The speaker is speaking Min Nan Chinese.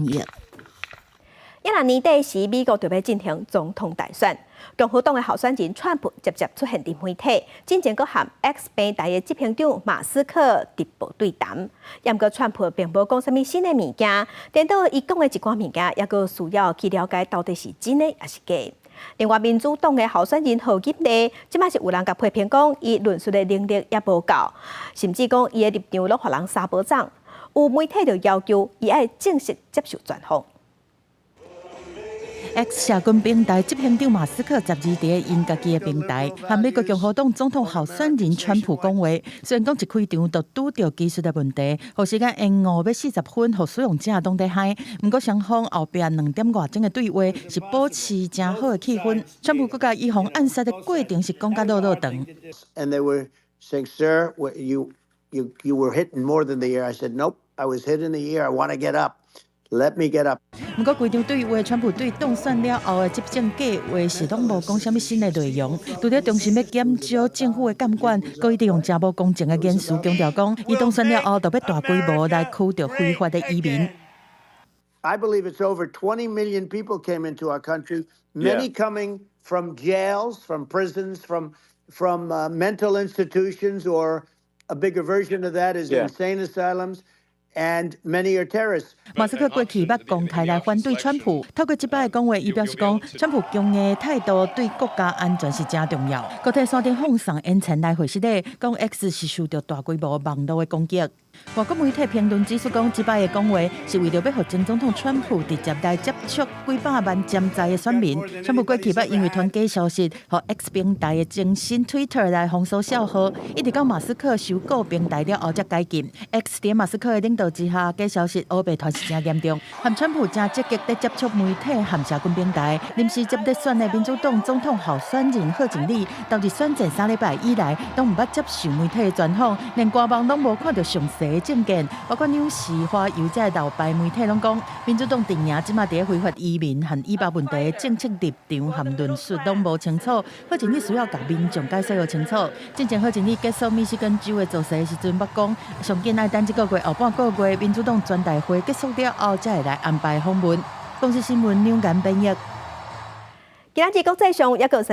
譯。一若年底時，美國就欲進行總統大選，共和黨的候選人川普接接出現佇媒體，進前閣和 X 平台的執行長馬斯克直播對談。毋過川普並無講啥物新的物件，顛倒伊講的一寡物件，猶閣需要去了解到底是真的抑是假。另外，民主黨的候選人賀錦麗，這擺是有人共批評講，伊論述的能力也無夠，甚至講伊的立場攏予人相無仝。有媒體就要求伊愛正式接受專訪。 X 社群平台執行長馬斯克12佇𪜶家己的平台，和美國共和黨總統候選人川普講話。雖然講一開場就拄著技術的問題，予時間延誤欲40分，予使用者攏佇嗨。毋過雙方後壁2點外鐘的對話是保持誠好的氣氛。川普閣共伊予人暗殺的過程是講甲落落長。 And they were saying, "Sir, you were hit in more than the ear." I said, "Nope, I was hit in the ear. I want to get up. Let me get up." 毋過規場對話，川普對當選了後的執政計畫是攏無講啥物新的內容。除了重申欲減少政府的監管，閣一直用誠無公正的言辭強調講，伊當選了後就欲大規模來驅逐非法的移民。 I believe it's over 20 million people came into our country, many coming from jails, from prisons, from mental institutions, or a bigger version of that is insane asylums. And many are terrorists. 馬斯克過去捌公開來反對川普，透過這擺的講話，伊表示講，川普強硬態度對國家安全是誠重要。閣替山頂放送延前來回釋咧，講 X 是受著大規模網路的攻擊。外國媒體評論指出，講這擺的講話是為著欲予前總統川普直接來接觸幾百萬潛在的選民。川普過去捌因為傳假消息，予 X 平台的前身 Twitter 來封鎖帳號，一直到馬斯克收購平台了後才解禁。X 佇馬斯克的領導之下，假消息烏白傳是誠嚴重。和川普誠積極佇接觸媒體和社群平台。臨時接咧選的民主黨總統候選人賀錦麗，投入選戰3禮拜以來，攏毋捌接受媒體的專訪，連官網攏無看著詳細的證件，包括紐時、華郵這老牌媒體攏講，民主黨陣營這馬佇咧非法移民和以巴問題的政策立場和論述攏無清楚，賀錦麗需要共民眾解釋予清楚。進前賀錦麗結束密西根州的造勢時陣，捌講上緊愛等這個月後半個月民主黨全代會結束了後，才會來安排訪問。公視新聞兩間編譯。今仔日國際上猶閣有。